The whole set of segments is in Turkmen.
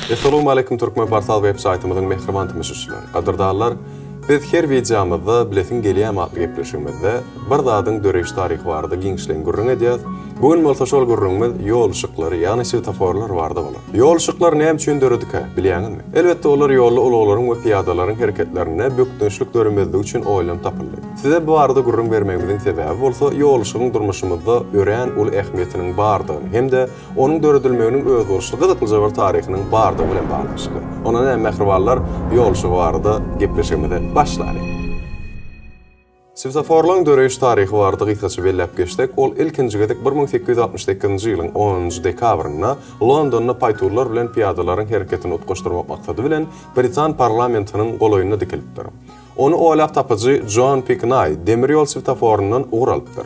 Essalawmaleýkum Türkmenportal web saýtymyzyň mähriban tomaşaçylary! Gadyrdanlar, biz her wideomyzda Bilesiň gelýämi atly gepleşigimizde bir zadyň döreýiş taryhy barada giňişleýin gürrüň edýäs. Bu gün bolsa şol gürrüňimiz ýol yşyklary, ýagny swetoforlar barada bolar. Ýol yşyklary näme üçin döredikä, bilýäňizmi? Elbetde olar ýolda ulaglaryň we pyýadalaryň hereketlerinde bökdençlik döremezligi üçin oýlanyp tapyldy. Size bu barada gürrüň bermegimiziň sebäbi bolsa ýol yşygyň durmuşymyzda örän uly ähmiýetiniň bardygyny hem-de onuň döredilmeginiň özboluşly gyzyklyja bir taryhynyň bardygy bilen baglanyşykly. Onda näme mähribanlar, ýol yşygy barada gepleşigimize başlalyň. Swetoforlaryň döreýiş taryhy barada gysgaça belläp geçsek, ol ilkinji gezek 1868-nji ýylyň onunjy dekabrynda Londonda paýtunlar bilen pyýadalaryň hereketini utgaşdyrmak maksady bilen britan parlamentiniň golaýynda dikilipdir. Ony oýlap tapyjy Jon Piknaý demir ýol swetoforyndan ugur alypdyr.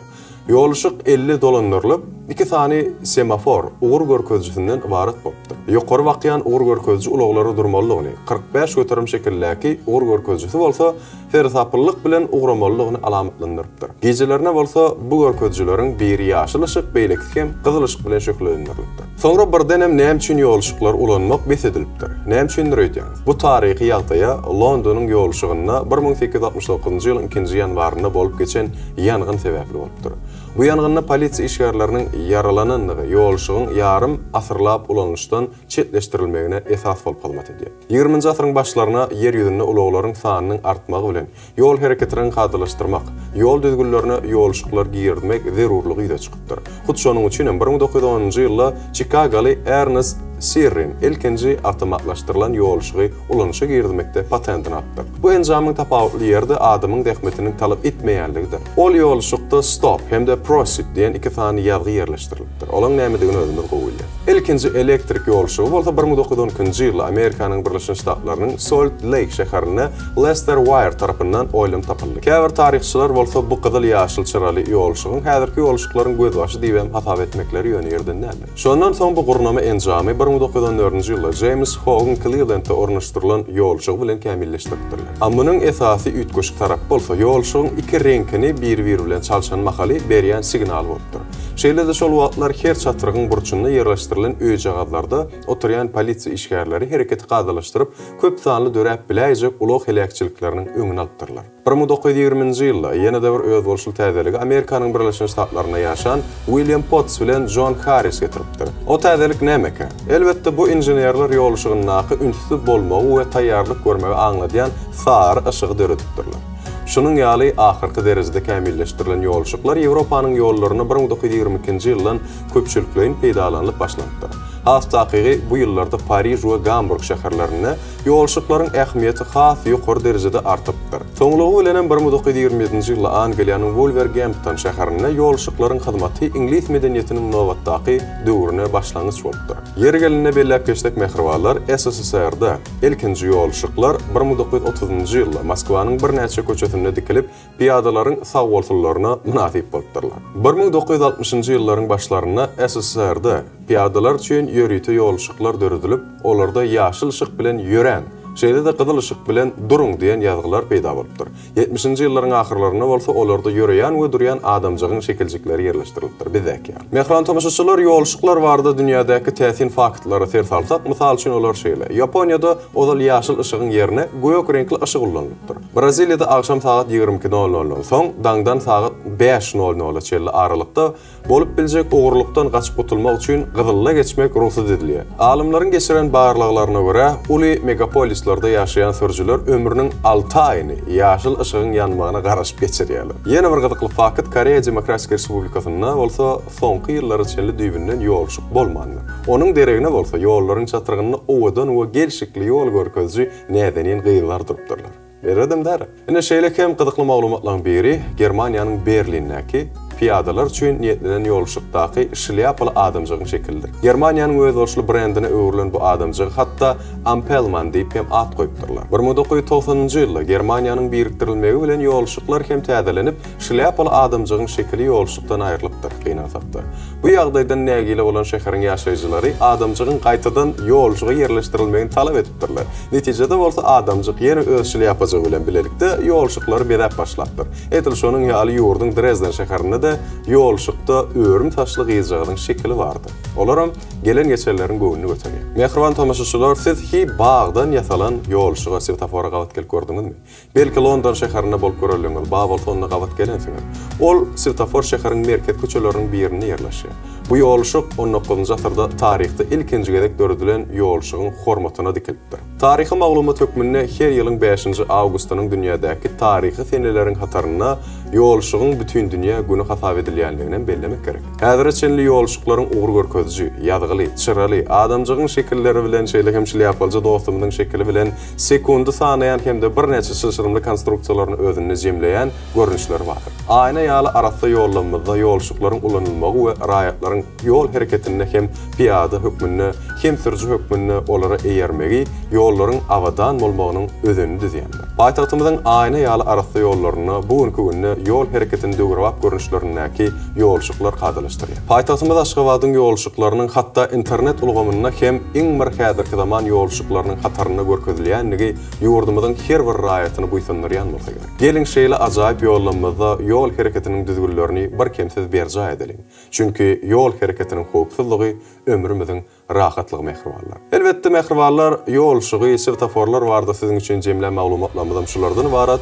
Ýolyşyk elli dolandyrylyp, iki sany semafor, ugur görkezijisinden ybarat bolupdyr. Ýokary bakýan ugur görkeziji ulaglara durmalydygyny, 45% şekildäki ugur görkezijisi bolsa seresaplylyk bilen ugramalydygyny alamatlandyrypdyr. Gijelerine bolsa bu görkezijileriň biri ýaşyl yşyk, beýlekisi hem gyzyl yşyk bilen şöhlelendirilipdir. Soňra birdenem näme üçin ýolyşyklary ulanmak bes edilipdir? Näme üçindir öýdýäňiz? Bu taryhy ýagdaýa Londonyň ýolyşygynda 1869-njy ýylyň ikinji ýanwarynda bolup geçen ýangyn sebäpli bolupdyr. Bu ýangynda polisiýa işgärleriniň ýaralanandygy ýolyşygyň ýarym asyrlap ulanylyşdan çetleşdirilmegine esas bolup hyzmat edýär. Ýigriminji asyryň başlaryna ýer ýüzünde ulaglaryň sanynyň artmagy bilen, ýol hereketiniň kadalaşdyrmak, ýol düzgünlerine ýolyşyklar girizmek zerurlygy ýüze çykypdyr. Hut şonuň üçin hem 1910-njy ýylda çikagaly Ernest Sirrin ilkinji awtomatlaşdyrylan ýolyşygy ulanyşa girizmekde patentini alypdyr. Bu enjamyň tapawutly ýeri-de adamyň zähmetiniň talap etmeýänligidir. Ol ýolyşykda Stop hem-de Proceed diýen iki sany ýazgy ýerleşdirilipdir. Olaň nämedigini özümiz gowy bilýäs. Ilkinji elektrik ýolyşygy bolsa 1912-nji ýylda Amerikanyň Birleşen Ştatlarynyň Solt Leýk şäherinde Lester Waýer tarapyndan oýlanyp tapyldy. Käbir taryhçylar bolsa bu gyzyl-ýaşyl çyraly ýolyşygyň häzirki ýolyşyklaryň gözbaşy diýibem hasap etmekleri ýöne ýerden däldir. Şondan soň bu gurnama enjamy 1914-nji ýylda Jeýms Hoguň Kliwlendde ornaşdyrylan ýolyşygy bilen kämilleşdiripdirler. A munuň esasy üýtgeşik tarapy bolsa ýolyşygyň iki reňkini bir-biri bilen çalşan mahaly berýän signaly bolupdyr. Şeýle-de şol wagtlar her çatrygyň burçunda ýerleşdirilen öýjagazlarda oturýan polisiýa işgärleri hereketi kadalaşdyryp, köp sanly döräp biläýjek ulag heläkçilikleriniň öňüni alypdyrlar. 1920-nji ýylda ýene-de bir özboluşly täzeligi Amerikanyň Birleşen Ştatlarynda ýaşan Uilýam Potts bilen Jon Harris getiripdir. O täzelik nämekä? Elbetde, bu inženerler ýolyşygyndaky ünsli bolmagy we taýýarlyk görmegi aňladýan sary yşygy döredipdirler. Şunuň ýaly ahyrky derejede kämilleşdirilen ýolyşyklar Ýewropanyň ýollarynda 1922-nji ýyldan köpçülikleýin peýdalanylyp başlanypdyr. Has takygy, bu ýyllarda Pariž we Gamburg şäherlerinde ýolyşyklaryň ähmiýeti has ýokary derejede artypdyr. Soňlugy bilenem 1927-nji ýylda Angliýanyň Wulwergempton şäherinde ýolyşyklaryň hyzmaty iňlis medeniýetiniň nobatdaky döwrüne başlangyç bolupdyr. Ýeri gelende belläp geçsek mähribanlar, SSSR-de ilkinji ýolyşyklar 1930-njy ýylda Moskwanyň birnäçe köçesinde dikilip, pyýadalaryň sagbolsunlaryna mynasyp bolupdyrlar. 1960-njy ýyllaryň başlarynda SSR-de pyýadalar üçin ýörite ýolyşyklar döredilip, olarda ýaşyl yşyk bilen ýöräň, şeýle-de gyzyl yşyk bilen duruň diýen ýazgylar peýda bolupdyr. Ýetmişinji ýyllaryň ahyrlarynda bolsa olarda ýöreýän we durýan adamjygyň şekiljikleri ýerleşdirilipdir. Bizdäki ýaly. Mähriban tomaşaçylar, ýolyşyklar barada dünýädäki täsin faktlara ser salsak, mysal üçin olar şeýle, Ýaponiýada ozal ýaşyl yşygyň ýerine gök reňkli yşyk ullanylypdyr. Braziliýada agşam sagat 22 nol noldan soň, daňdan sagat bäş nol nola çenli aralykda Bolup biljek ogurlykdan gaçyp gutulmak üçin gyzylla geçmek rugsat edilýär. Alymlaryň geçiren barlaglaryna görä, uly megapolislerde ýaşaýan sürüjiler ömrüniň alty aýyny ýaşyl yşygyň ýanmagyna garaşyp geçirýärler. Ýene bir gyzykly fakt, Koreýa Demokratik Respublikasynda bolsa soňky ýyllara çenli düýbünden ýolyşyk bolmandyr. Onuň deregine bolsa ýollaryň çatrygynda owadan we gelşikli ýol görkeziji näzenin gyzlar durupdyrlar. Erbedem däl. Ine şeýle hem gyzykly maglumatlaryň biri Germaniýanyň Berlindäki pyýadalar üçin niýetlenen ýolyşykdaky şlýapaly adamjygyň şekilidir. Germaniýanyň özboluşly brendine öwrülen bu adamjygy hatda Ampelmann diýip hem at goýupdyrlar. 1990-njy ýylda Germaniýanyň birikdirilmegi bilen ýolyşyklar hem täzelenip, şlýapaly adamjygyň şekili ýolyşykdan aýrylypdyr. Gynansakda. Bu ýagdaýdan nägile bolan şäheriň ýaşaýjylary adamjygyň gaýtadan ýolyşyga ýerleşdirilmegini talap edipdirler. Netijede bolsa adamjyk ýene öz şlýapajygy bilen bilelikde ýolyşyklary bezäp başlapdyr. Edil şonuň ýaly ýurduň Drezden şäherinde-de ýolyşykda örüm saçly gyzjagazyň şekili bardy. Olaram gelen-geçenleriň göwnüni göterýär. Mähriban tomaşaçylar, siz hi bagdan ýasalan ýolyşyga, swetofora gabat gelip gördüňizmi? Belki London şäherinde bolup görenligiňiz bar bolsa onda gabat gelensiňiz. Ol swetofor şäheriň merkezi köçeleriniň birinde ýerleşýär. Bu ýolyşyk on dokuzynjy asyrda taryhda ilkinji gezek döredilen ýolyşygyň hormatyna dikilipdir. Taryhy maglumat hökmünde her ýylyň bäşinji awgustynyň dünýädäki taryhy seneleriň hatarynda ýolyşygyň bütindünýä güni hasap edilýänliginem bellemek gerek. Häzire çenli ýolyşyklaryň ugur görkeziji, ýazgyly, çyraly, adamjygyň şekilleri bilen şeýle hem şlýapalyja dostumyzyň şekili bilen Sekundy sanaýan hem-de birnäçe çylşyrymly konstruksiýalaryny özünde jemleýän görnüşleri bardyr. Aýna ýaly arassa ýollamymyzda ýolşuklaryň ulanylmagy we raýatlaryň ýol hereketinde hem pyýada hökmünde, hem sürüji hökmünde olara eýermegi ýollaryň abadan bolmagynyň özenini düzýändir. Paýtagtymyzyň aýna ýaly arassa ýollarynda bu günki günde ýol hereketini döwrebap görnüşlerindäki ýolşuklar kadalaşdyrýar. Paýtagtymyz Aşgabadyň ýolyşyklarynyň hatda internet ulgamynda hem iň bir häzirki zaman ýolyşyklarynyň hatarynda görkezilýändigi ýurdumyzyň her bir raýatyny buýsandyrýan bolsa gerek. Geliň şeýle ajaýyp ýollamymyzda ýol hereketiniň düzgünlerini birkemsiz berjaý edeliň. Çünki ýol hereketiniň howpsuzlygy ömrümiziň Rahatlygy mähribanlar. Elbetde mähribanlar ýolşugy, swetoforlar barada siziň üçin jemlän maglumatlarymyzam şulardan ybarat.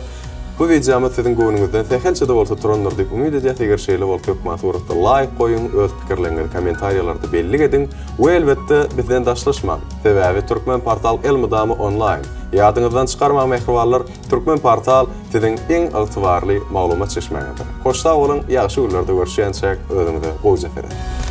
Bu wideomyz siziň göwnüňizden sähelçe-de bolsa turandyr diýip umyt edýäs. Eger şeýle bolsa hökman suratda laýk goýuň, öz pikirleriňizi kommentariýalarda bellik ediň we elbetde bizden daşlaşmaň. Sebäbi Türkmen Portal elmydama onlaýn. Ýadyňyzdan çykarmaň mähribanlar, Türkmen Portal siziň iň ygtybarly maglumat çeşmäňizdir. Hoş sag boluň, ýagşy günlerde görüşýänçäk özüňize gowja serediň.